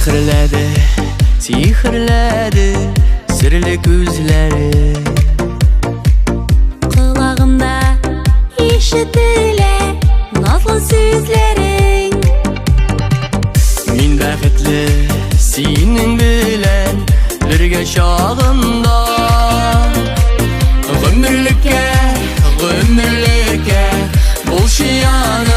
Сихерләде, сихерләде серле күзләре. Колагымда ишетелә назлы сүзләрең. Мин бәхетле синең белән бергә чагымда. Гомерлеккә, гомерлеккә булшы янымда.